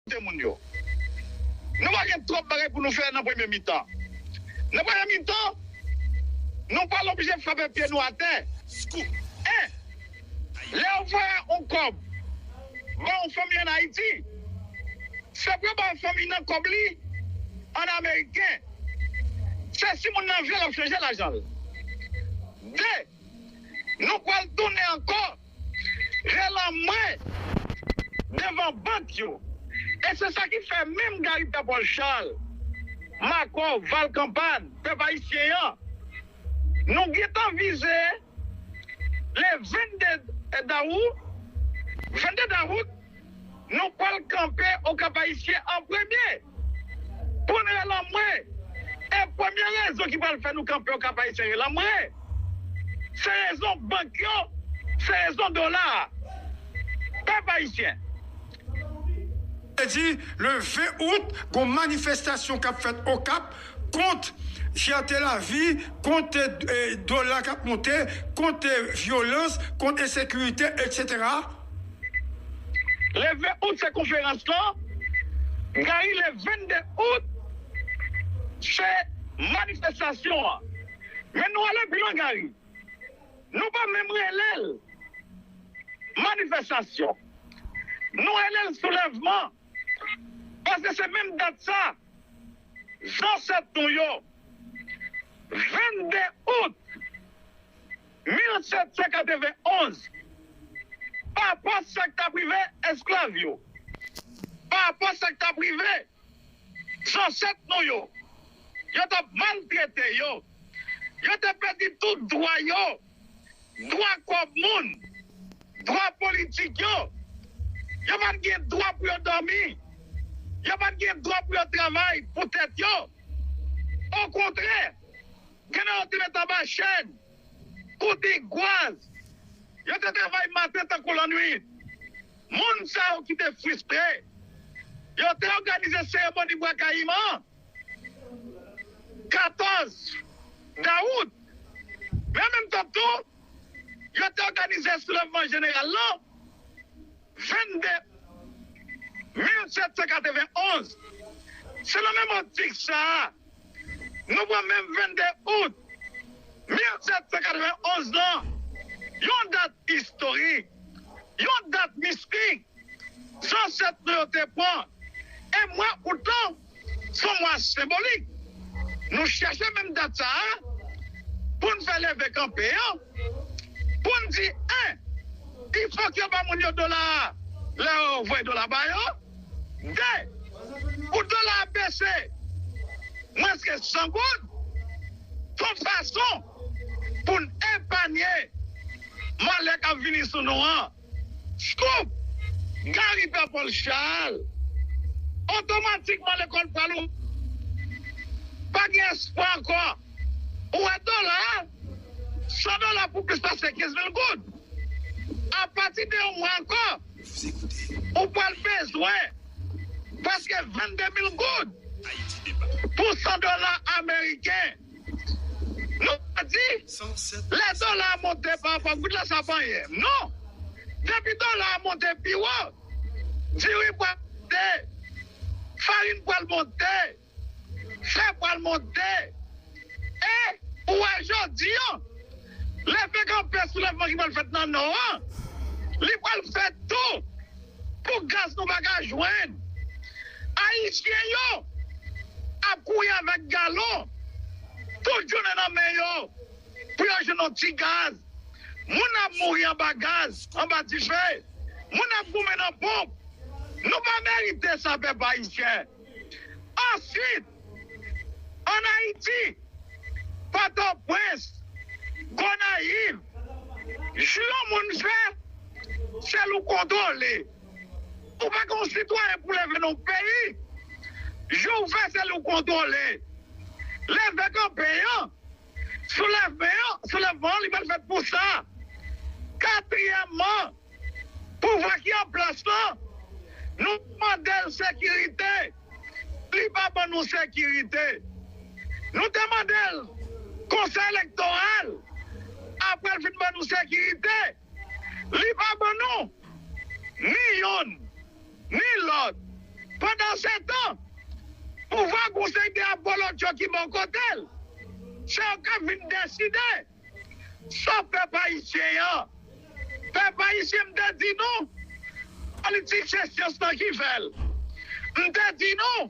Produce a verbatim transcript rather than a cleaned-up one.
kote moun yo. Nou pa gen twòp bagay pou nou fè nan premye mitan. Nan premye mitan, nou pral oblije frape pye nou atè. En, lè yo voye yon kòb ba yon fanmi ann Ayiti, se pou yo ba fanmi nan kòb li ann ameriken. Se si moun nan vle l ap chanje lajan l. De, nou pral tounen ankò relanmwe devan bank yo. E se sa ki fè menm Gary Pierre Paul Charles, Makò, Valkanpan, pèp ayisyen an, nou gentan vize le vennde dawout, vennde dawout, nou pral kanpe Okap Ayisyen an premye pou n relanmwe. E premye rezon ki pral fè nou kanpe Okap Ayisyen relanmwe, se rezon bank yo, se rezon dola a. Pèp ayisyen. Te di, le ven out, gon manifestasyon k ap fèt Okap kont chète lavi, kont eh, dola k ap monte, kont eh, vyolans, kont ensekirite, etsetera. Le ven out se konferans lan. Gary, le vennde out se manifestasyon an. Men nou ale pi lwen, Gary. Nou pa menm rele l manifestasyon. Nou rele l soulèvman. Paske se menm dat sa, zansèt nou yo, vennde out mil sèt san katrevenonz, pa rapò sa k t ap rive esklav yo, pa rapò sa k t ap rive zansèt nou yo, yo t ap maltrete yo, yo te pèdi tout dwa yo, dwa kòb moun, dwa politik yo. Yo pa t gen dwa pou yo dòmi. Yo pa t gen dwa pou yo travay pou tèt yo. Okontrè, gen nan yo te met anba chèn, kout gwaz. Yo te travay maten tankou lannwit. Moun sa yo ki te fristre, yo te òganize seremoni Bwa Kayiman katòz dawout. Men an menm tan tou, yo te òganize soulèvman jeneral lan vennde mil sèt san katrevenonz. Se nan menm optik sa a, nou pran menm vennde out mil sèt san katrevenonz lan, yon dat istorik, yon dat mistik, zansèt nou yo te pran. E mwa out lan, se yon mwa senbolik. Nou chèche menm dat sa a pou n fè leve kanpe an, pou n di, en, il fòk yo ba moun yo dola a lè yo voye dola ba yo. De, pou dola a bese mwens ke san goud, se yon fason pou n epanye malè k ap vini sou nou an. Scoop! Gary Pierre Paul Charles. Otomatikman, lekòl pral ouvri. Pa gen espwa ankò. Ou wè dola a, san dola pou plis pase kenz mil goud. Apati de yon mwa ankò, ou pral bezwen prèske vennde mil goud pou san dola ameriken. Nou pa di, lè dola a monte pa rapò ak goud la, sa pa anyen. Non! Depi dola a monte pi wo, diri pral monte, farin pral monte, fè pral monte. E ou wè jodi an, leve kanpe soulèvman ki pral fèt nan Nò an, li pral fèt tou pou gaz nou pa ka jwenn. Ayisyen yo ap kouri avèk galon tout jounen nan men yo pou yo jwenn yon ti gaz. Moun ap mouri anba gaz, anba dife. Moun ap goumen nan ponp. Nou pa merite sa, pèp ayisyen. Answit, ann Ayiti, Pòtoprens, Gonayiv, jou yon moun fè, sèl ou kontwole. Ou pa gen yon sitwayen pou leve nan yon peyi. Jou ou fè, sèl ou kontwole. Leve kanpe an, soulèvman an, soulèvman an, li pral fèt pou sa. Katriyèmman, pouvwa ki an plas lan, nou mande l sekirite, li pa ban nou sekirite. Nou te mande l konsèy elektoral, apre l fin ban nou sekirite, li pa ban nou ni youn, ni lòt. Pandansetan, pouvwa gon seri de abolotcho ki bò kote l, se yo k ap vin deside sa pèp ayisyen an. Pèp ayisyen, m te di nou, politisyen syans lan ki fè l. M te di nou,